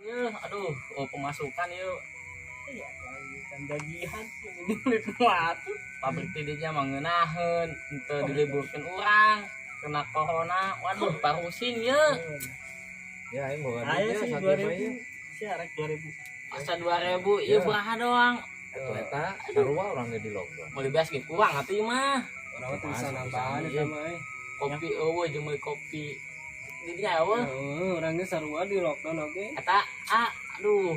Yeuh, aduh, oh, pemasukan yuk. Iya, kan gajian ini duit atuh. Pabrik tidinya mah ngeunaheun, henteu diliburkeun urang. Kena corona, waduh, parusing ye. Ya aing boga Ayo duit sih ya sakieu mah 2000. ieu. Si arek 2000. Asa 2000, ieu beraha doang. Eta eta sarua urang ge di lockdown. Meuli beas ge kurang atuh ieu mah. Orang mah teu bisa nambahan eta mah eh. Kopi eueuh jeung meuli kopi. Didinya eueuh. Heeh, urang ge sarua di lockdown oge. Eta ah, aduh.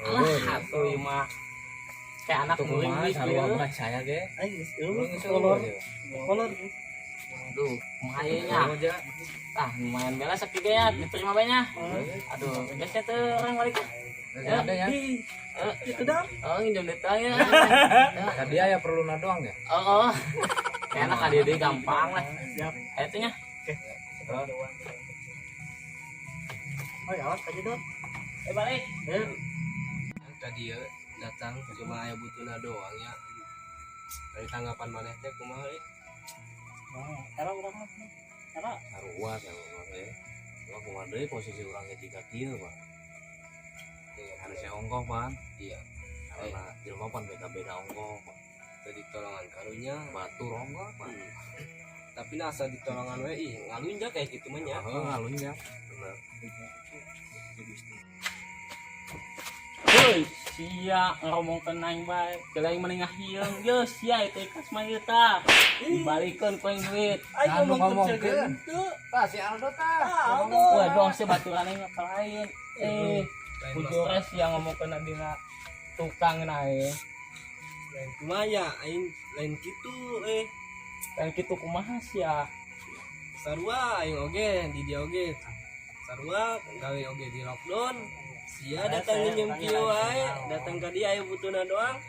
Alah, atuh ieu mah. Kayak anak Tuh kumaha muring sarua ieu. mah saya ge. Aing geus eueuh Urang geus kolor. eueuh, ya. Kolor. Aduh, kumaha ieu nya? Eueuh, ja. Ah, lumayan bela sakieu ge ya, diterima bae nya. Aduh, geus teh urang balik. Geus ada ya. Ih, itu dah. Oh, nginjem duit doang ya. Ka dia ya perluna doang ya. Oh, oh. Kayak anak ka dieu gampang lah. Siap. Ayo tuh nya. Oh, ya, awas aja dong. Eh balik. Eh, Tadi ya datang cuma aya butuhna doang ya. Dari tanggapan maneh teh kumaha euy? Era urang mah. Era Sarua sarua ge. Cuma kumaha deui posisi urang ge jiga kieu, Pak. Harusnya ongkoh, Pan. Iya, Karena jelema pan beda-beda ongkoh, Pak. tadi tolongan karunya. Batur ongkoh, Pak. Tapi nah asa ditolongan we ih ngalunjak kayak gitu mah nya. Heeh, ngalunjak. Bener. Woi, sia ngomongkeun aing bae. Geus aing mending ngahieung. Ye, sia itu ikhlas mah ieu tah. Dibalikeun ku aing duit. aing Anu ngomong ngomongkeun. teu. Tah si Aldo tah. Aldo. Wah, dong sia baturan aing apa lain. Eh, Lain bujurna sia ngomongkeun dina tukang aing. lain kumaha ya aing lain kitu eh. Dan kitu kumaha sia? Sarua aing oge di dia oge. Sarua gawe oge di lockdown. Sia datang nginjem kieu wae, datang ka dia aya butuhna doang.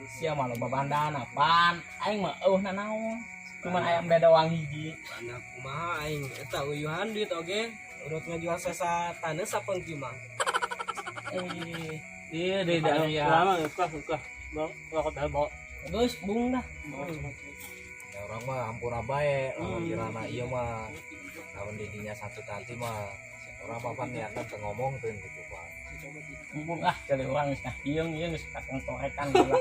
Sia mah loba bandana pan. Aing mah eueuh nanaon. Cuman ayam beda doang hiji. Anak kumaha aing eta uyuhan duit oge. Urut ngajual sesa taneuh sapeng kieu mah. Eh, iya deh dari ya. Lama ikhlas ikhlas. Bang, rokok bawa. Geus bung dah. Ya orang mah hampura bae, lamun kirana ieu mah. Lamun didinya sakit hati mah orang mah pan niatna teu ngomongkeun gitu, Pak. Embung ah kali urang geus ngahieung ieu geus kasang torekan lah.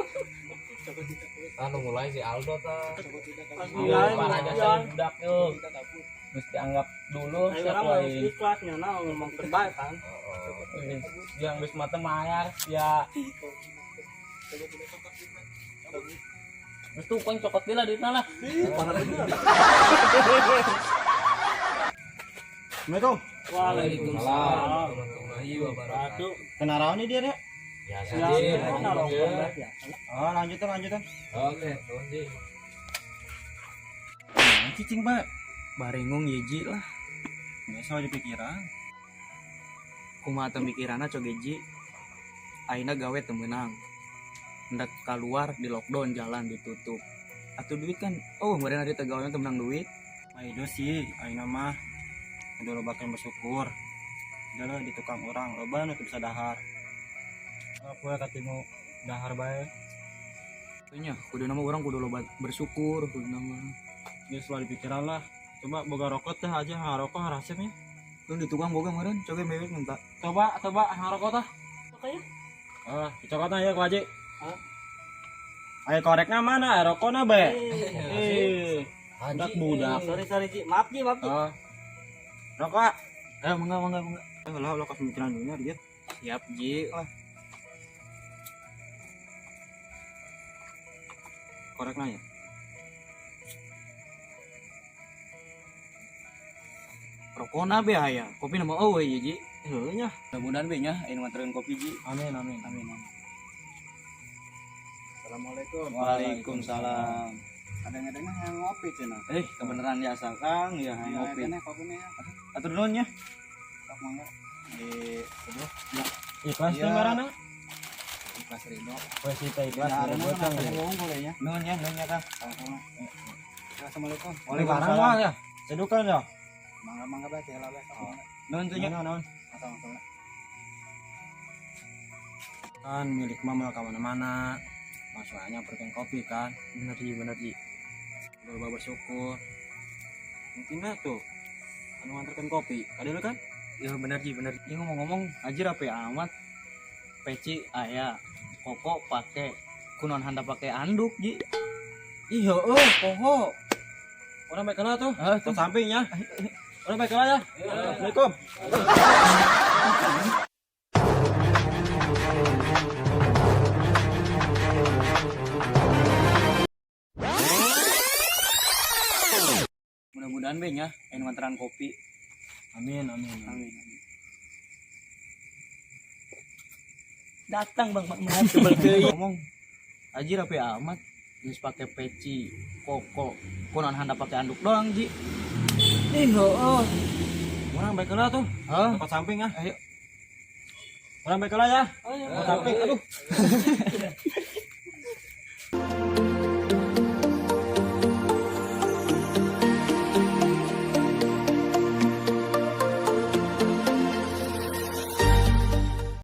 Anu mulai si Aldo tah. Iya, para jasa budak yuk. Geus dianggap dulu Aing siapa urang mah lain. ikhlas nya na ngomongkeun bae kan. Heeh. Yang geus mata mayar ya. Geus tuh poing cokot deui lah duitna lah. Assalamualaikum. Waalaikumsalam warahmatullahi wabarakatuh. Kenaraon nih dia deh. Biasa Ya, sih. na rokok ya. Oh, lanjutan lanjutan. Oke, nuhun sih. Cicing, Pak. Barengung yeji lah. Biasa di pikiran. Kumaha teu mikiranna cogeji ayeuna gawe teu meunang hendak keluar di lockdown jalan ditutup atau duit kan oh meureun ari teu gawe teu meunang duit. Ayo sih, ayeuna mah udah loba yang bersyukur. Udah lah di tukang orang, loba nu teu bisa dahar. Apa katimu dahar bae. Nya kudu nama urang kudu loba bersyukur kudu nama. Geus lah di pikiran lah. Coba boga rokok teh aja ngarokok harasep nya. Lu di tukang boga meureun coge mewek minta. Coba coba ngarokok tah. Makanya Ah, dicokotna ya ku Haji. Ayo korekna mana? Ayo rokokna bae. Eh, budak budak. Sorry sorry Ji, maaf Ji, maaf Ji. Ah. Rokok. Eh mangga mangga mangga. Eh, lah lah pemikiran dunia dia. Siap ji lah. Korekna ya. Rokona be aya kopi nama eueuh ye ji. Heuh nya. Mudah-mudahan be nya ayeuna ngantereun kopi ji. Amin amin. Amin amin. Assalamualaikum. Waalaikumsalam. Kadang-kadang yang ngopi cenah. Eh kebenaran jasa Kang ya hayang ngopi. kopi ya. Atur nuhun nya. Sok mangga. Di sebelah. Ya. Ikhlas teh ngaranna? Ikhlas ridho. Wes kita ikhlas bocang ya. Nuhun nya nuhun nya Kang. Assalamualaikum. Waalaikumsalam ya. Sedukan ya. Mangga mangga bae teh lah bae. Nuhun tuh nya. Nuhun. Sama-sama. Kan milik mama ke mana-mana. Masalahnya perken kopi kan. Bener ji bener ji. Udah bersyukur. Mungkin tuh anu nganterkan kopi. Kadil kan? Ya bener, Ji, bener. Ini ngomong-ngomong, Aji rapi amat. Peci aya, koko pake. Kunaon handap pake anduk, Ji? Ih, heueuh, poho. Urang baik heula tuh. Ah, Ke samping ya. Urang baik heula ya. Assalamualaikum. Mudah-mudahan be nya anu nganteran kopi. Amin, amin. Amin. Amin. Datang Bang Makmur sebel teuing. Ngomong Aji rapi amat. Geus pake peci, koko. Kunaon handap pake anduk doang, Ji? Ih, heueuh. Urang baik heula tuh. Hah? Tempat samping ya. Ayo. Urang baik heula ya. Tempat samping. Aduh.